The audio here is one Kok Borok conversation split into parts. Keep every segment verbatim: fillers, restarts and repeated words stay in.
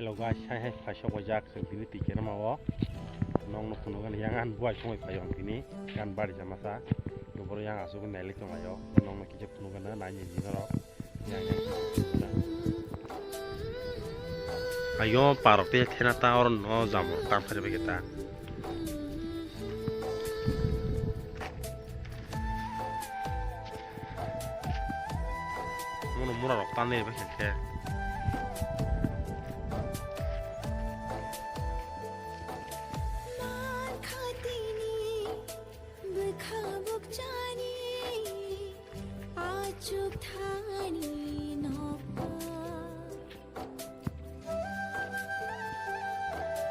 Hello guys, hai hai phai sok bai jak chwng tini twi kerma o. Nokno phunukgani yang ani buai songwi phaio ang tini gan bari jama sa. Nokoro yang asugwi nailai tonglaio. Nokno kisa phunukgana naini jino rok. Yang yang phunukgana. Ayo parok te thena ta oro no jamor tam phari bai ta. Mono mura rok tan nai bai khe.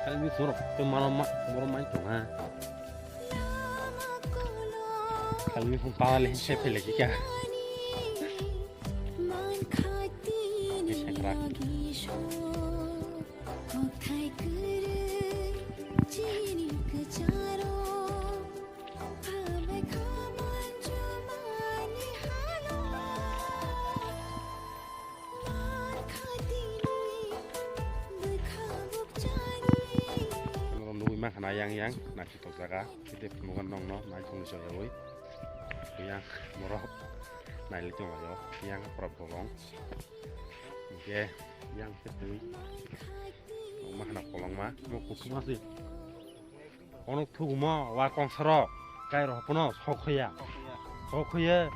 Kalmi sorok te mano ma, moro mai tong ha. Kalmi phung pangale hin se phele ki ka. Ni sakra. Nugwi mankha na yang yang naithotok jaga, kete phunukgani nokno nai phunukjagwi yang borok nailai tonglaio, yang pura bolong, hingke yang khe twi nokma hana kolongma, mo kuthuma se. Ono thugmo wa kongsaro kai rok pono sok hoya. Sok hoye.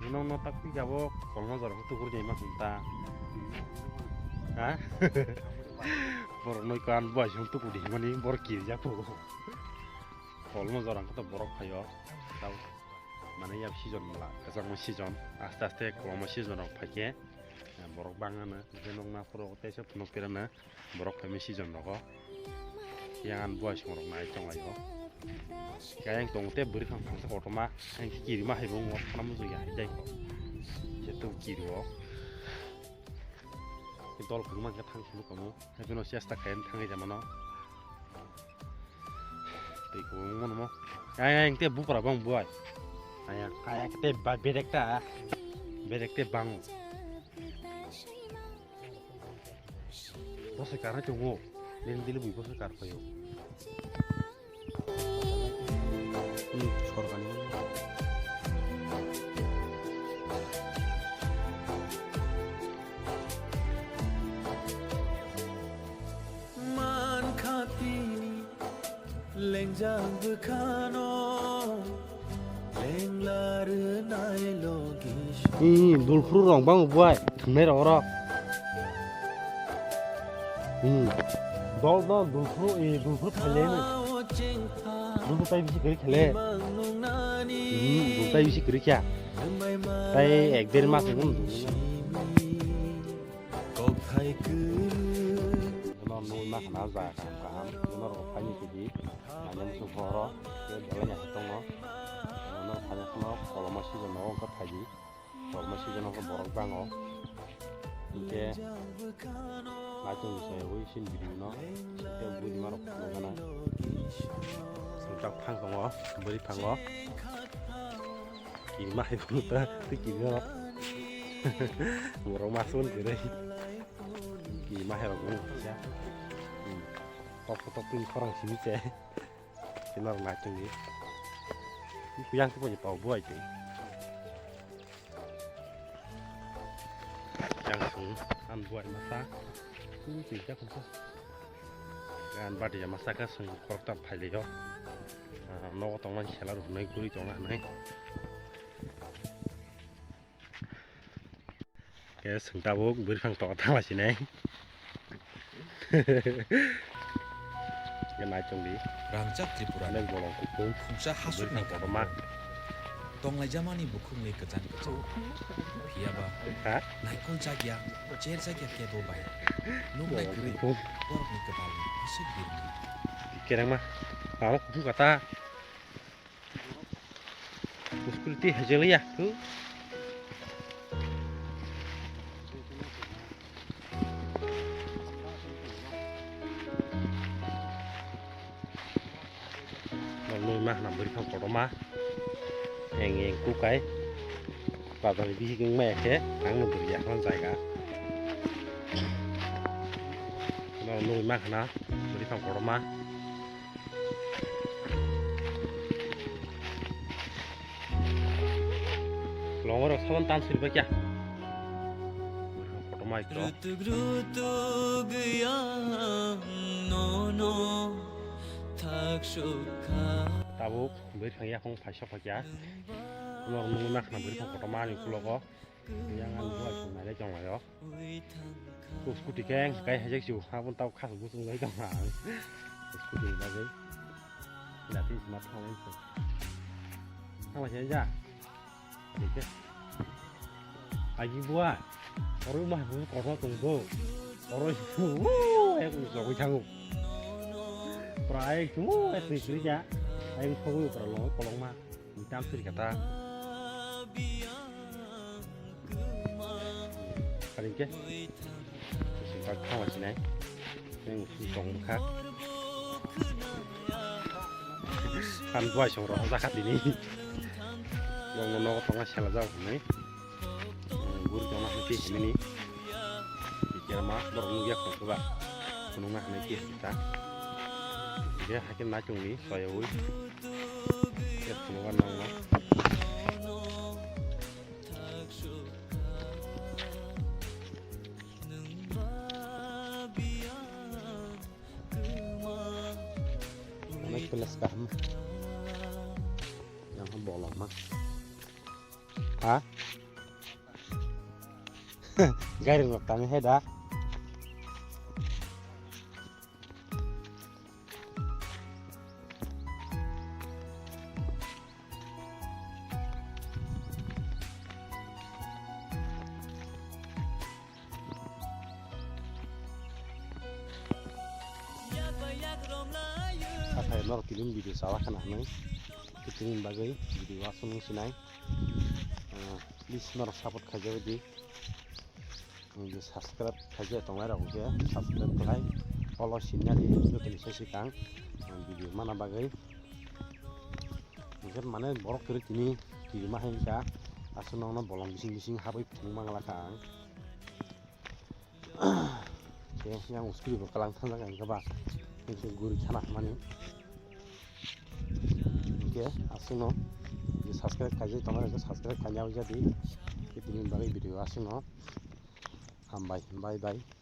Nino no tak pi jabo kolmo jora ko tukur jai ma kunta. Ha? Bor noi kan bo jong tukur di mani bor kiri ja ko. Kolmo jora ko to borok phayo. Tau mane ya season la, kasang season. Aste aste kolmo season rok phaike. Borok bangano je nokna phoro teisa phunuk pirana. Borok phaima season rogo. Yang ani buai song rok nai tong laio. Kaya yang tong te bwrwi phang phang sa kotorma. Yang kirima hai bo wngkha na muchung ya hai jai ko. Je to kiri o. Dol kwbangma khe thang phunuk kamo. Hai phano chesta khayan thangwi jamano. Tei kwbangma namo. Yang yang te bupra bang buai. Yang kaya te ba berekta. Berekte bang. Bose karnai tongo, nini dili bui bose kar phaio. Hmm, sorkani. Man khatini lengjak bwkhano. Ih, dulphuru rong bang buai, thwngnai rok oro. Hmm. Dol dol dulphuru, eh, dulphuru khailai no. Dulphuru tai bisi kwrwi khailai. Hmm, dul tai bisi kwrwi kha. Tai ek der mas wng. Bono nugwi ma khna jaga kaham kaham. Bono rok phaini khe di. Mane musu bohoro, tei belai ya tongo. Bono phaini kheno koloma season o wngkha phaidi. Koloma season o borok bango. Hinkhe naitung ni sayawi sin video no. Hinkhe budi marok phunukgana. Sengkrak phang tongo, bwrwi phango. Kirima hai phunukta, tei kirima rok. Borok ma sun kwrwi. Ki maherok wng kha. Hmm. Tok tok pin khorang simi che. Kinar nai tongwi. Yang tu poni pau buai tei. Yang sung an buai masa. Tu tei jak masa. Gan bati ya masa ka sung korta phailio. Ah, nogo tongmani sela rwnai guri tongna hanai. Khe swng tabuk bwrwi phang toka thangla sinai. Khe naichong di. Rangchak Tripura ni bolong kuphum. Khumsa hasuk ni kotorma. Tonglaijamani bukhukni kwchang kwchang. Phiyaba ha? Naikol jakya, cher jakya kebo bai. Nuknai kwrwi borokni kwtalni aswk birni. Kerengma. Amo kuphum kata. School ti hajaliya tu. Nol nol ma hwnam bwrwi phang kotorma. Eng eng kukai. Bazar ni bihik wng maya khe ang no bwrwi ya hwnam jaga. Norok nugwi mankha na bwrwi phang kotorma. Longo rok sabon tam suri bai kya. Bwrwi phang kotorma ikko. Rutuk rutuk yang nono thak sukha. Tabuk bwrwi phang yaphang phai sokha kya. Norok nugwi mankha na bwrwi phang kotorma ni ukulogo. Yang ang buai song nai tong lai o. Ko scooty keng kai hajak siu ha pun tau khas bu sung lai tong ha. Scooty ni bagwi. Ila tin smart phone ni. Thang lai ja. Dikhe. Agi buai. Oro ma bu ko tong do. Oro. Ek ni jogwi thangu. Prai tu ek ni ja. Ai ko pra lo kolong ma. Tam suri kata. Kali ke. Sing tak khawa sinai. Yang song kha. Kan buai song roh jakat ini. Yang nono tonga sela jauh ini. Guru jona hati ini. Bicara mah dorong ya kong coba. Kunung nah ini kita. Dia hakim nacung ni soya ui. Yes, no one, no one. Onek plus kaham. Yang bolong mah. Ha? Gari rok tangwi hai da. Athai norok tini video chala khana hinwi tini bagwi video aswk nung sinai. Ah, please norok support khaijagwi di. Ang je subscribe khaijak tongnai rok hwnkhe subscribe khlai, olo sinna di, joto ni sai swkang ang video mana bagwi. Hwnkhe mane borok kwrwi tini tini ma hai wngkha, aswk nokno bolong bising bising habwi phunuk mangla kha ang. Khe yang scooty bo kwlang thangjak ang khe ba, hwnkhe guri khana hwnmani. Hwnkhe aswkno je subscribe khaijak tongnai rok subscribe khaina ujadi. Khe tini bagwi video aswkno. Hambai, bye bye.